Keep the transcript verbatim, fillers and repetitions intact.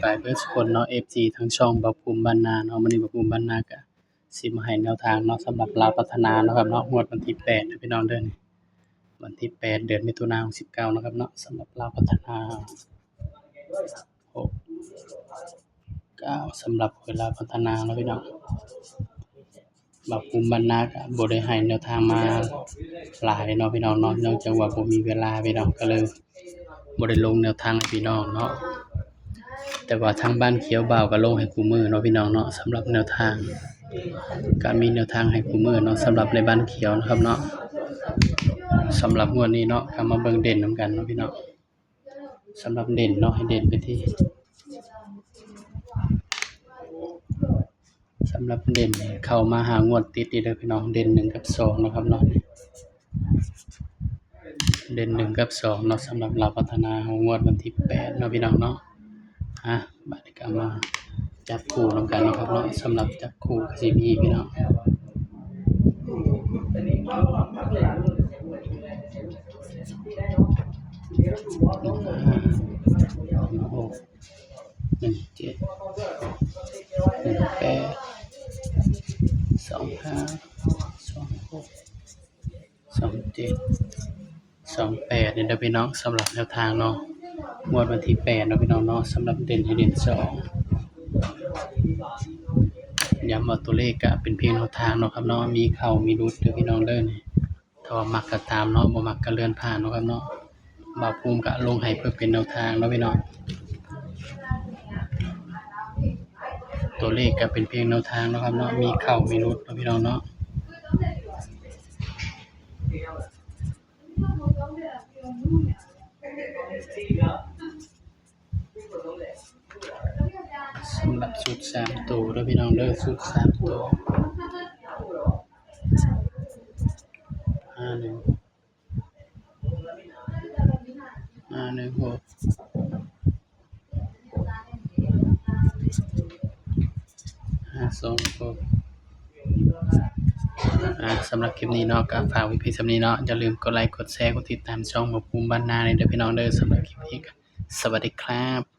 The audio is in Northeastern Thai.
ไปเบิดสุคนเนาะ เอฟซี ทางช่องบ่าวภูมิบ้านนาเนาะ มื้อนี้บ่าวภูมิบ้านนาก็สิมาให้แนวทางเนาะ สำหรับลาวพัฒนาเนาะครับเนาะ งวดวันที่แปดนะพี่น้องเด้อ วันที่แปด เดือนมิถุนายน หกสิบเก้าเนาะครับเนาะ สำหรับลาวพัฒนา หกเก้า สำหรับหวยลาวพัฒนาเนาะพี่น้อง บ่าวภูมิบ้านนาก็บ่ได้ให้แนวทางมาหลายเนาะพี่น้องเนาะ เนื่องจากว่าบ่มีเวลาพี่น้อง ก็เลยบ่ได้ลงแนวทางให้พี่น้องเนาะ แต่ว่าทางบ้านเขียวบ่าวก็ลงให้คู่มื้อเนาะพี่น้องเนาะ สำหรับแนวทาง ก็มีแนวทางให้คู่มื้อเนาะ สำหรับในบ้านเขียวนะครับเนาะ สำหรับงวดนี้เนาะ ก็มาเบิ่งเด่นนำกันเนาะพี่น้อง สำหรับเด่นเนาะ ให้เด่นไปที่ สำหรับเด่นเข้ามาห้างวดติดนี่เด้อพี่น้อง เด่นหนึ่งกับสองเนาะครับเนาะ เด่นหนึ่งกับสองเนาะ สำหรับลาวพัฒนาของงวดวันที่แปดเนาะพี่น้องเนาะ อ่ะ บัดนี้ก็มาจับคู่นำกันเนาะครับเนาะ สำหรับจับคู่ก็สิมีพี่น้อง หนึ่งห้า หนึ่งหก หนึ่งเจ็ด หนึ่งแปด สองห้า สองหก สองเจ็ด สองแปด นี่เด้อพี่น้อง สำหรับแนวทางเนาะ งวดวันที่แปดเนาะพี่น้องเนาะ สำหรับเด่นให้เด่นสอง ย้ำว่าตัวเลขก็เป็นเพียงแนวทางเนาะครับเนาะ มีเข้ามีหลุดเด้อพี่น้องเด้อนี่ ถ้าว่ามักก็ตามเนาะ บ่มักก็เลื่อนผ่านเนาะครับเนาะ บ่าวภูมิก็ลงให้เพื่อเป็นแนวทางเนาะพี่น้อง ตัวเลขก็เป็นเพียงแนวทางเนาะครับเนาะ มีเข้ามีหลุดเนาะพี่น้องเนาะ สำหรับชุดสามตัวเด้อพี่น้องเด้อ ชุดสามตัว ห้าหนึ่ง ห้าหนึ่งหก ห้าสองหก อ่า สำหรับคลิปนี้เนาะ ก็ฝากไว้เพียงส่ำนี้เนาะ อย่าลืมกดไลค์ กดแชร์ กดติดตามช่องบ่าวภูมิบ้านนาเด้อพี่น้องเด้อ สำหรับคลิปนี้ก็สวัสดีครับ